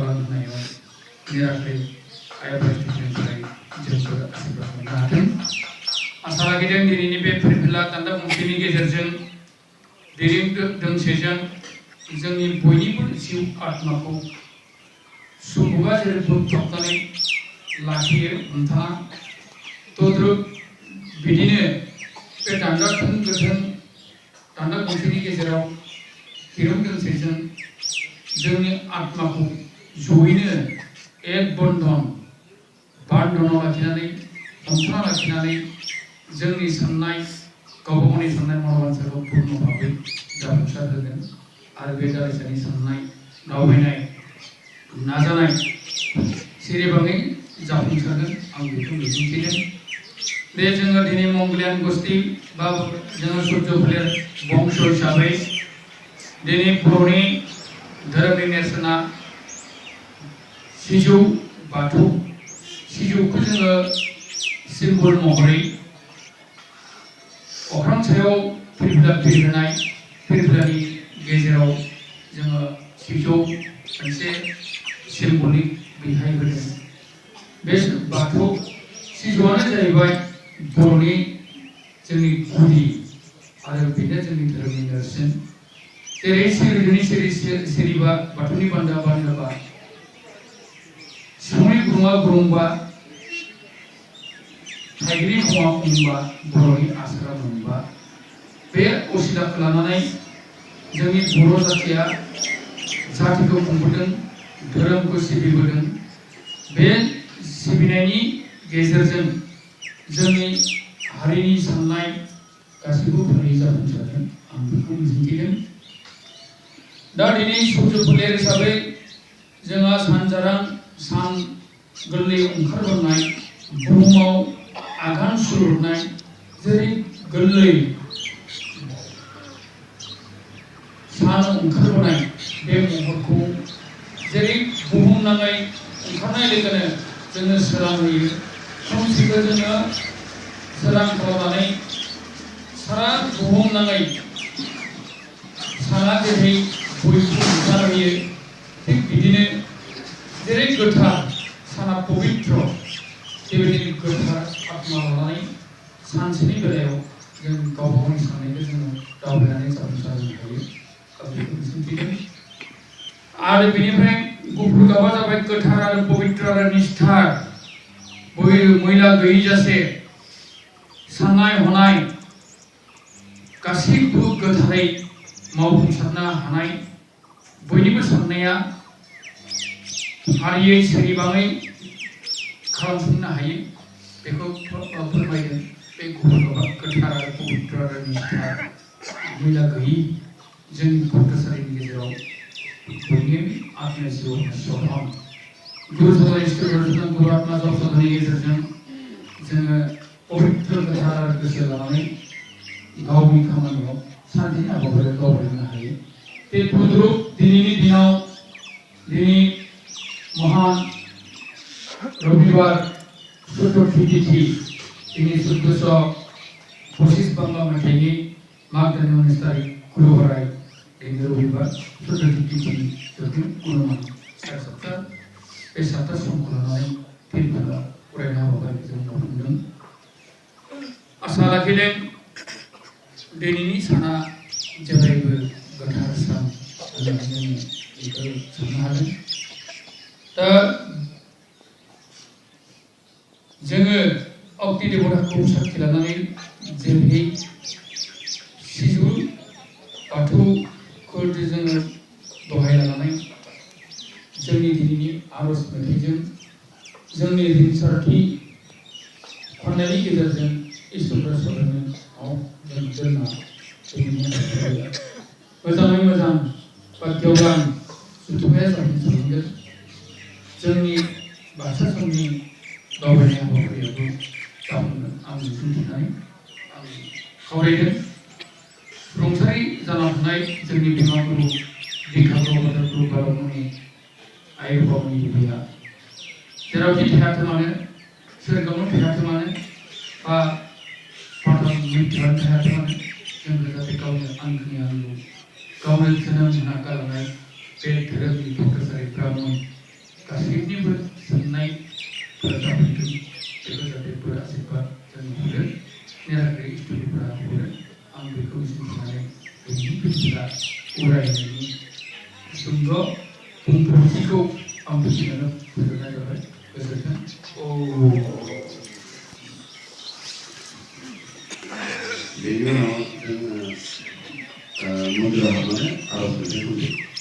खालामनायाव निराखै आइ आफा इसोरनिफ्राय जोंबो आशीर्बाद मोननो हाथों। आसा लाखिदों दिनैनि बे फिरफिला दान्दा गंसेनि गेजेरजों दिरिं दोंसेजों जोंनि बयनिबो जिउ आत्माखौ सुबुङा जेरै बोगथाबनानै लाखियो नोंथाङा तद्रुप बिदिनो बे दान्दा गंसेनि गेजेराव दिरुं दोंसेजों जोंनि आत्माखौ जयैनो एक बान्धनाव लाखिनानै हमथाना लाखिनानै जोंनि साननाय गावबा गावनि साननाय मनोबान्साखौ पूर्ण भाबै जाफुंसार होगोन आरो बे दालाइसानि साननाय दावबायनाय नाजानाय सिरिबाङै जाफुंसारगोन आं बेखौ मिजिंथिदों। बे जोङो दिनै मंगलियान गोष्ठी बा जोङो सूर्य फोलेर बंश हिसाबै दिनै बर'नि धोरोमनि नेरसोना सिजौ बाथौ सिजौखौ जोङो सिम्बल महरै अख्रां सायाव फिरफिला बिरहोनाय फिरफिलानि गेजेराव जोङो सिजौ मोनसे सिम्बलिक बेहाय होदों। बे बाथौ सिजौआनो जाहैबाय बर'नि जोंनि गुदि आरो बेनो जोंनि धोरोमनि नेरसोन। जेरै सिरिबा बाथौनि बान्दा बान्दाबा सिफुंनि गुरुङा गुरुंबा थाइगिरनि खङा खंबा बर'नि आसारा मोनबा बे असिलाखौ लानानै जोंनि बर' जातिया जातिखौ खुंबोदों धोरोमखौ सिबिबोदों। बे सिबिनायनि गेजेरजों जोंनि हारिनि साननाय गासैबो फारियै जाफुंसारगोन आं बेखौ मिजिंथिदों। दा दिनै सूर्य फोलेर हिसाबै जोंहा सानजारां सान गोरलै ओंखारबोनाय बुहुमाव आगान सुरनाय जेरै गोरलै सान ओंखारबोनाय बे महरखौ जेरै बुहुमनाङै ओंखारनाय लोगोनो जोङो सोरां होयो खोमसिखौ जोङो सोरां खालामनानै सारा बुहुमनाङै साना जेरै बयखौ ओंखारहोयो थिग बिदिनो जेरै गोथार साना पबित्र बेबायदिनो गोथार आत्मा लानानै सानसेनि बेलायाव जों गावबा गावनि साननायखौ जोङो दावबायनानै जाफुंसार होनो हायो आं बेखौ मिजिंथिदों। आरो बेनिफ्राय गुफुर गाबा जाबाय गोथार आरो पबित्र आरो निष्ठार मैला गैयैजासे साननाय हनाय गासैबो गोथारै मावफुंसारनो हानाय बयनिबो साननाया फारियै सोलिबाङै खालामफुंनो हायो बेखौ फोरमायदों। बे गुफुर गाबा गोथार आरो पबित्र आरो निष्ठार मैला गैयि जोंनि भक्तसालिनि गेजेराव बयनिबो आत्मा जिउ सहाम गुरु गुरु आत्मा जपनि गेजेरजों जोङो पबित्र गोथार आरो गोसो लानानै गावनि खामानियाव सान्थिनि हाबाफारियाव दावबायनो हायो। बे तद्रुप दिनैनि दिनाव दिनै महान रबिबार चतुर्थी तिथि दिनै 1425 बांला मायथाइनि माघ दाननि 19 तारिख गुरुबाराय दिनै रबिबार चतुर्थी तिथि जोबगोन अनुमान 7 सप्ता बे 7 समखौ लानानै फिरफिला फरायनाय हाबाफारिखौ जों मावफुंदों। आसा लाखिदों दिनैनि साना जेब्लायबो गोथार सान होननानै जों बेखौ साननो हादों। दा जोङो अक्ति देवताखौ साखि लानानै जेरै सिजौ बाथौखौ जोङो दहाय लानानै जोंनि दिनैनि आरज मेथाइजों जोंनि रिंसारथि खन्नायनि गेजेरजों इसोरखौ सरायनो जों दोनना मोजाङै मोजां भाग्यवान सुथुबाया जाफुंसारगोन। जोंनि बाक्सा समनि दावबायनाय हाबाफारियाबो जाफुंगोन आं मिजिंथिनानै आं खावलायदों। रुंसारि जाना थानाय जोंनि बिमा गुरु दिखांग्र गुरु बाबामोननि आइ बाबामोननि बिफाया जेरावखि थायाथों मानो सोरगावनो थायाथों मानो बा पाताल मिथियानो थायाथों मानो जों जाहाथे गावनि आंगोनि आंगो गावनो जोनोम होना गालांनाय बे धोरोमनि भक्तसारि ब्राह्मण गासैनिबो साननाय जाफुंगोन बेखौ जाहाथे बोर आशीर्बाद जों हरो निरागरि स्टुडिय'फोरा हरो आं बेखौ मिजिंथिनानै जोंनि गोसोआ उरायनायनि सुंद' बुंफोरथिखौ आं बुजिनानै फोजोबनाय जाबाय गोजोन्थों। बेनि उनाव जोङो मन्दिराव हाबनानै आर'ज मेथाइ खनगोन।